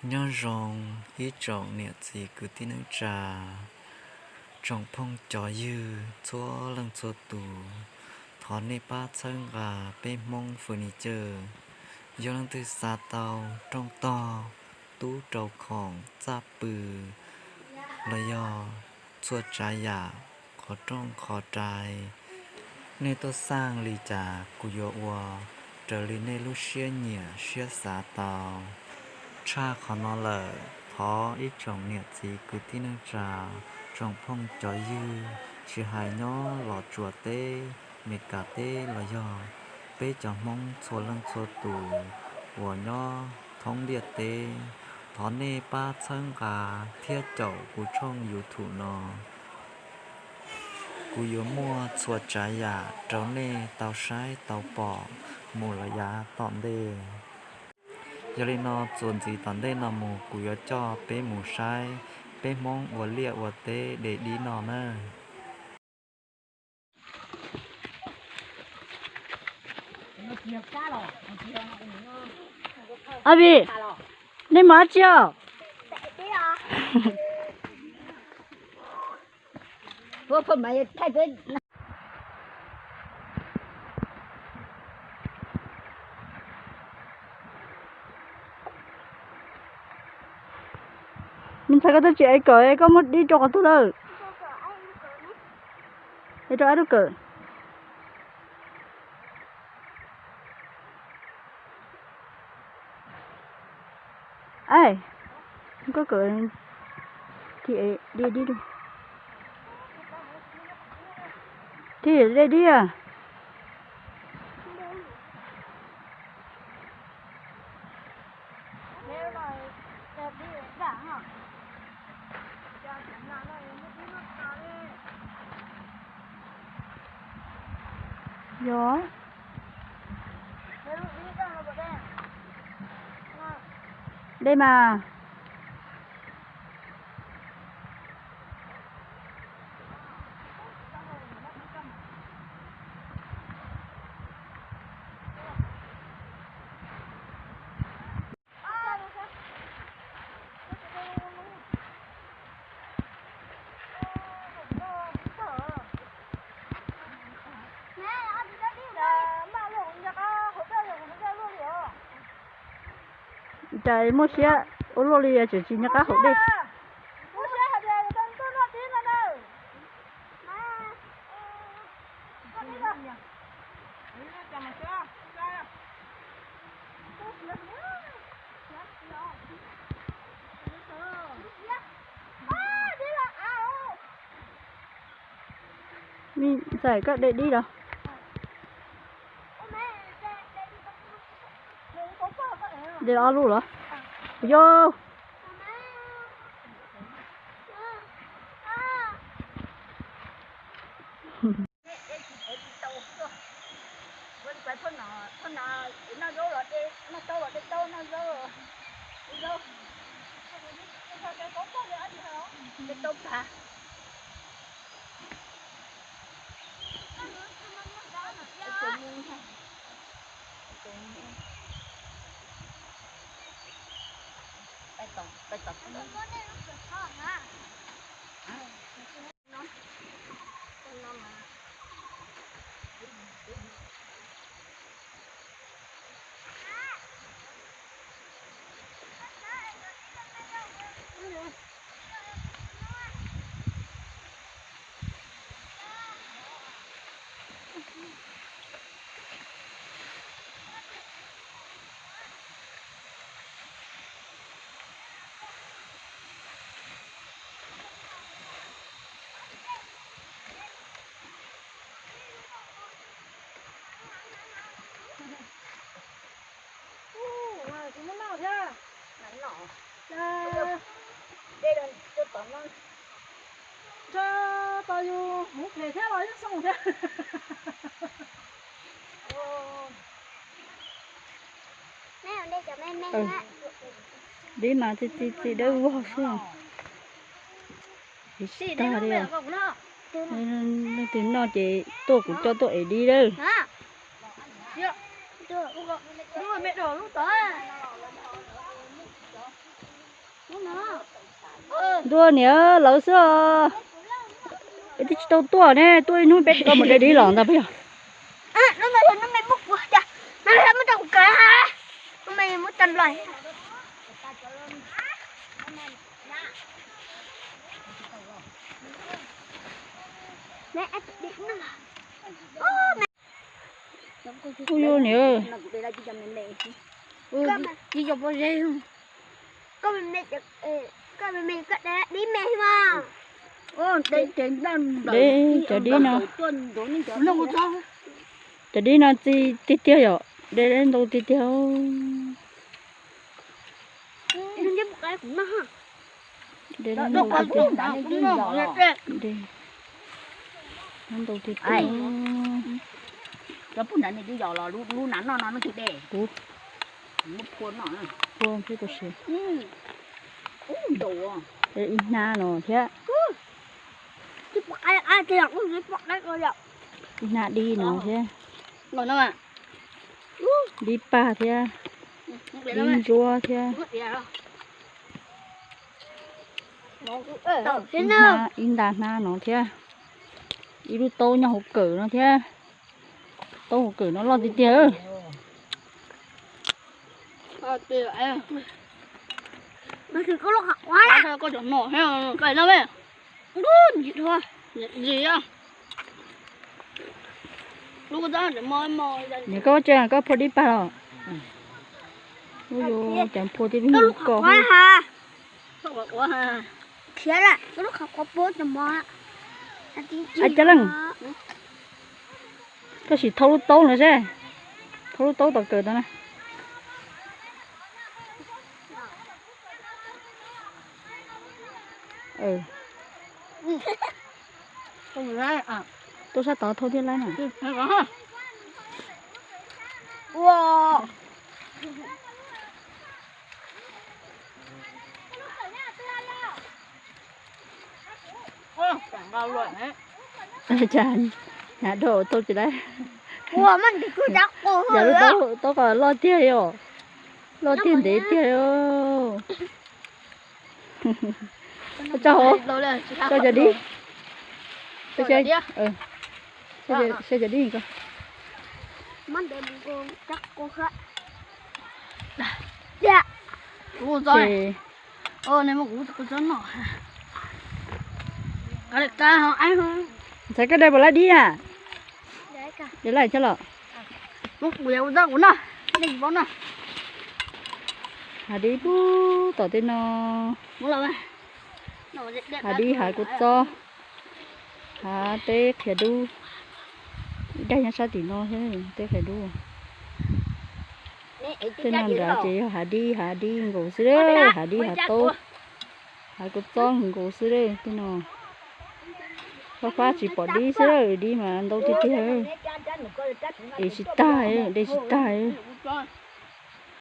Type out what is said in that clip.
Nyob zoo ib tsoom niam txiv kwv tij neej tsa, tsoom phooj cov ywg txhua leej txhua tus, thov nej pab txhawb nqa peb Hmoob furniture. Yog leej twg xav tau rooj tog, tub rau khoom, txaj pw los yog txhua tsav yam qhov rooj qhov rais, nej tuaj xaj li cas kuv yuav ua raws li nej lub siab nyiam siab xav tau. Tshaj qhov no lawm, thov ib tsoom niam txiv kwv tij neej tsa, tsoom phooj cov ywg, tsis hais nyob Los Tsuas teb, Mes Kas teb los yog peb cov Hmoob txhua leej txhua tus uas nyob thoob ntiaj teb, thov nej pab txhawb nqa thiab caum kuv tshooj YouTube no. Kuv yuav muaj txhua tsav yam rau nej tau saib tau pom mus los yav tom ntej. Yog li no txuas ntxiv tom ntej no mus kuv yuav coj peb mus saib peb Hmoob ua liaj ua teb de dib no na. Abi, nej mus dab tsi os? Me ntxhais, koj twb tsis ev kawm, koj muab dib rau qhov twg lawm? Ev rau ab lub kawm. Ai, koj kawm, dib dib, dib dib. Yog. Dej mas. Cas muaj siab ua luaj li tseem tsis nco qab haus dej. Me ntxhais, koj de dib los? De ob lub los? Yog. Ua, kuv muab noj thiab. Ntshe tau yus hmoov phem thiab los yeej zoo thiab. Dib mas txi txi txi dawb vog xwb. Tag li os. Leej twg noj ces tuaj kuv coj tuaj ev dib lawm. Tuaj niam lawv xwb os. Twb tsis tau tuaj ne, tuaj ib hnub peb tsis tau mus de dib los ntag puas yog? Ub, yog niam. De cov dib no, cov dib no txi tiag tiag yom, de ntau tiag tiag. De ntau tiag tiag. De ntau tiag tiag. Ub, phua thiab tus si. Ib hnab no thiab. Ib hnab dib no thiab. Dib paj thiab. Dib ntsuab thiab. Ib nta hnab no thiab. Ib lub taub nyob hauv kawm no thiab. Taub hauv kawm no loj tiag tiag. Niam koj tsev koj phua dib paj los? Ub, yus cov phua tib lub koj. Ab, Cab Leej, koj sim thau lub taub no seb, thau lub taub tom kawm tau na. Tuaj sab tod thau thiaj laib na. Cas hnav dhau thau tsis laib. Yog lub taub, taub ko loj tiag li os. Loj tiag ntev tiag li os. Tso hauv, tso cov dib. Saib cov dib ko. Ntxhais koj de puas laib dib na? De laib thiab los? Hav dib pub tom tej no. Hav dib hav kua txob, hav teb qhiav dub. Ib daim nyob sab tim no thiab, teb qhiav dub. Tej no nrad ces yog hav dib, hav dib nkaus xwb, hav dib hav taub, hav kua txob nkaus xwb tej no. Fab fab tsis pom dib xwb, dib mas ntau tiag tiag. De tsis tag, de tsis tag.